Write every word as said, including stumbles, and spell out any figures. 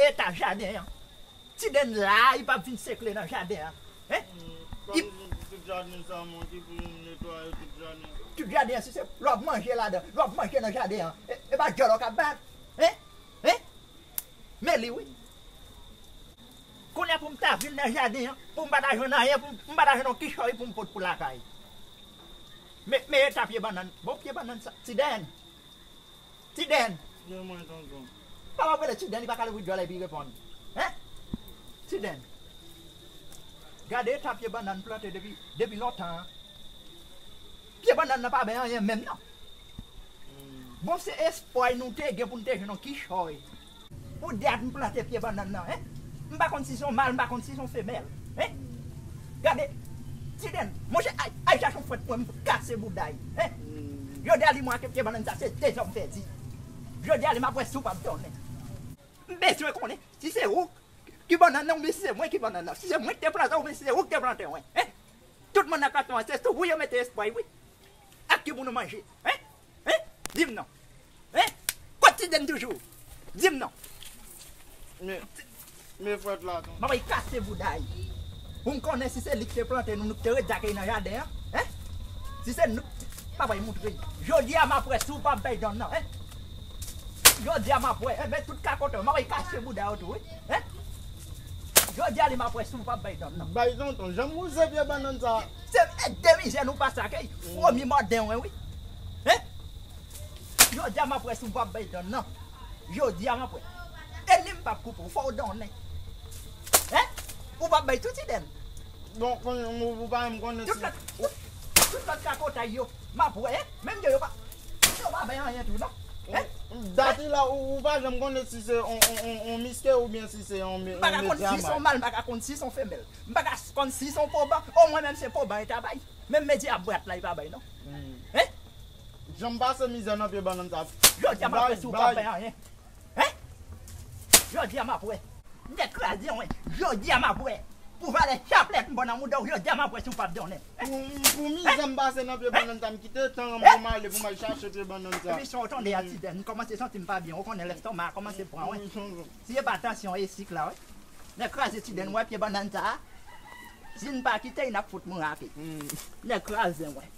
eta jaden an. Ti Dèn la, li p ap vin sekle nan jaden an. Hein? Li Tout jaden sa monte pou m netwaye tout jaden. Tout jaden an, si se lè w ap manje ladan, lè w ap manje nan jaden an, e, e pa djòl w k ap bat. Hein? Hein? Men li wi. Kounye a pou m ta vin nan jaden an, pou m pa ta jwenn anyen, pou m, m pa ta jwenn yon kichòy pou m pot pou lakay. Men, men eta pye bannann. Bon, pye bannann sa. Ti Dèn. Ti Dèn. Di mwen, tonton. Papa w rele Ti Dèn, li pa ka louvri djòl epi reponn. Hein? Ti Dèn. Gade eta pye bannann plante depi, depi lontan an. Pye bannann nan pa bay anyen menm non. Bon, se espwa nou te gen pou n te jwenn yon kichòy. Pou dat m plante pye bannann nan, hein? M pa konn si se yon mal, m pa konn si se yon femèl, hein? Gade, Ti Dèn, monchè, ay, ay chache yon fwèt pou mwen, m kase bouda l, hein? Jodi a li mwen ak pye bannann sa, se dezòd m fè di. Jodi a li m ap wè si w p ap donnen. M bezwen konnen si se ou ki bannann nan, oubyen si se mwen ki bannann nan. Si se mwen ki te plante, oubyen si se ou ki te plante, wen, hein? Tout moun nan kanton an, se sou ou yo mete espwa, wi. Ak ki pou nou manje, hein? Hein? Di m non. Hein? Kot Ti Dèn toujou? Di m non. Men, men fwèt la, tonton. M ap kase bouda l. Pou m konnen si se li ki te plante nou, nou ki te ret akèy nan jaden an, hein? Si se nou, papa, moutre. Jodi a m ap wè si w p ap bay donn nan, hein? Jodi a m ap wè, enben tout kakotè, m ap kase bouda yo tou, wi. Hein? Jodi a li m ap wè si w p ap bay donn nan. Bay tonton, janm wouze pye bannann sa. Se de mizè nou pase akèy, fwomi mòden wen, wi. Hein? Jodi a m ap wè si w p ap bay donn nan. Jodi a m ap wè. E ni m p ap koupe w, fò w donnen. Hein? Ou p ap bay tou Ti Dèn. Bon, konnen, ou, ou pa menm konnen si. Tout lòt, tout, tout lòt kakotay yo, m ap wè, hein? Menm yo, yo pa, yo pa bay anyen tou, non? Hein? Dati la, ou, ou pa janm konnen si se on, on, on, on miske oubyen si se on me-, M pa ka konn si se on mal, m pa ka konn si se on femèl. M pa ka konn si se on poban, omwen menm se poban e ta bay. Menm medya bwat la, e pa bay, non? Hein? Janm pase mizè nan pye bannann sa. Jodi a m ap wè si w p ap bay anyen. Hein? Jodi a m ap wè. Nèg kraze, wen. Jodi a m ap wè. Pou valè chaplèt m pran nan mouda w, jodi a m ap wè si w p ap donnen. Pou, pou mizè m pase nan pye bannann sa, m kite tan an pou m ale, pou m al chache pye bannann sa. Epi son tande a Ti Dèn, m kòmanse santi m pa byen. Ou konnen lèstoma a kòmanse pran, wen. Si e pa tansyon e sik la, wen. Nèg kraze Ti Dèn, wè pye bannann sa a. Si n pa kite, n ap fout mwen rake. Nèg kraze, wen.